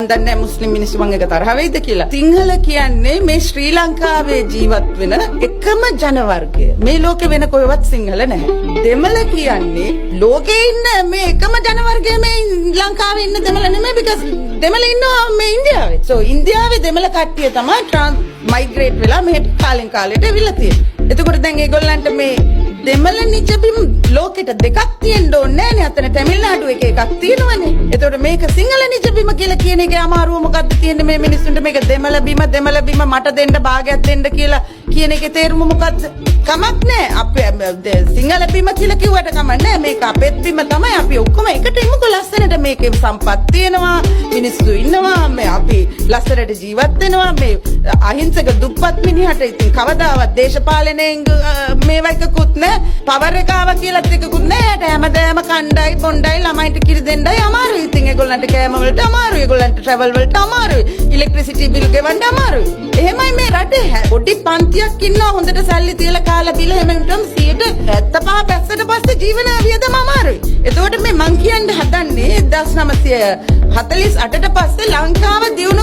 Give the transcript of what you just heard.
මං දන්නේ නැහැ මුස්ලිම් මිනිස්සු මං එක තරහ වෙයිද කියලා. සිංහල කියන්නේ මේ ශ්‍රී ලංකාවේ ජීවත් වෙන එකම ජන වර්ගය. මේ ලෝකෙ වෙන කොහෙවත් සිංහල නැහැ. දෙමළ කියන්නේ ලෝකේ ඉන්න මේ එකම ජන වර්ගය. මේ ලංකාවේ ඉන්න දෙමළ නෙමෙයි, because දෙමළ ඉන්නවා මේ ඉන්දියාවේ. So ඉන්දියාවේ දෙමළ කට්ටිය තමයි ට්‍රාන්ස් මයිග්‍රේට් වෙලා මෙහෙට කාලෙන් කාලෙට ඇවිල්ලා තියෙන්නේ. එතකොට දැන් ඒගොල්ලන්ට මේ දෙමළ නිජබිම් ලෝකෙට දෙකක් තියෙන්න ඕනේ නෑනේ. අතන තමිල්නාඩු එක එකක් තියෙනවනේ. එතකොට මේක සිංහල නිජබිම කියලා කියන එකේ අමාරුව මොකද්ද තියෙන්නේ මේ මිනිස්සුන්ට? මේක දෙමළ බිම, දෙමළ බිම මට දෙන්න භාගයක් දෙන්න කියලා කියන එකේ තේරුම මොකද්ද? කමක් නෑ. අපේ සිංහල බිම කියලා කිව්වට කමක් නෑ. මේක අපේත් බිම තමයි. අපි ඔක්කොම එකට ඉමුකෝ ලස්සනට. මේකේ සම්පත් තියෙනවා, මිනිස්සු ඉන්නවා, මේ අපි ලස්සනට ජීවත් වෙනවා. මේ අහිංසක දුප්පත් මිනිහට ඉතින් කවදාවත් දේශපාලනයෙන් මේවා එකකුත් නෑ. පවර් එක ආවා කියලාත් එකකුත් නෑ. එයාට හැමදාම කණ්ඩයි බොණ්ඩයි ළමයින්ට කිරි දෙන්නයි අමාරුයි. ඉතින් ඒගොල්ලන්ට කෑම වලට අමාරුයි. ඒගොල්ලන්ට ට්‍රැවල් වලට අමාරුයි. ඉලෙක්ට්‍රිසිටි බිල් ගෙවන්න අමාරුයි. එහෙමයි මේ රටේ. පොඩි පන්තියක් ඉන්නවා හොඳට සල්ලි තියලා කාලා බීලා. එහෙම වුණාම 75 බැස්සට පස්සේ ජීවන වියදම අමාරුයි. එතකොට මේ මං කියන්න හදන්නේ 1948ට පස්සේ ලංකාව දියුණු